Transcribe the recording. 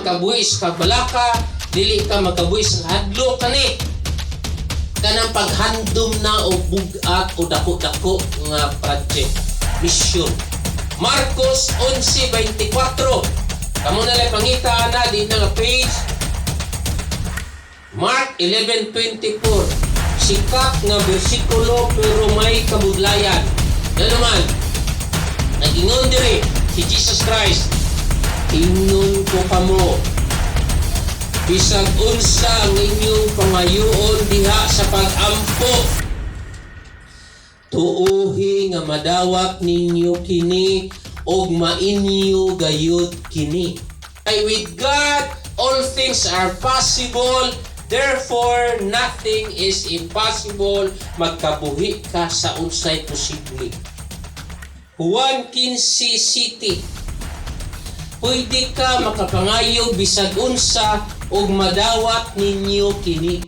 magkabuhi sa kabalaka, dili ka magkabuhi sa hadlok kani. Kanang paghandom na og bugat o dako-dako nga project, mission. Marcos 11:24. Kamo na lang pangita na di na nga page. Mark 11:24. Sikat nga bersikulo pero may kabudlayan. Na naman, nag-ingon diri si Jesus Christ, "Ingnon ko kamo, bisag unsa ang inyong pangayoon diha sa pag-ampo, tuuhi nga madawat ninyo kini ug mainyo gayud kini." Kay with God, all things are possible. Therefore, nothing is impossible. Magkabuhi ka sa unsay posible. Juan 15:7. Pwede ka makapangayo bisag unsa ug madawat ninyo kini.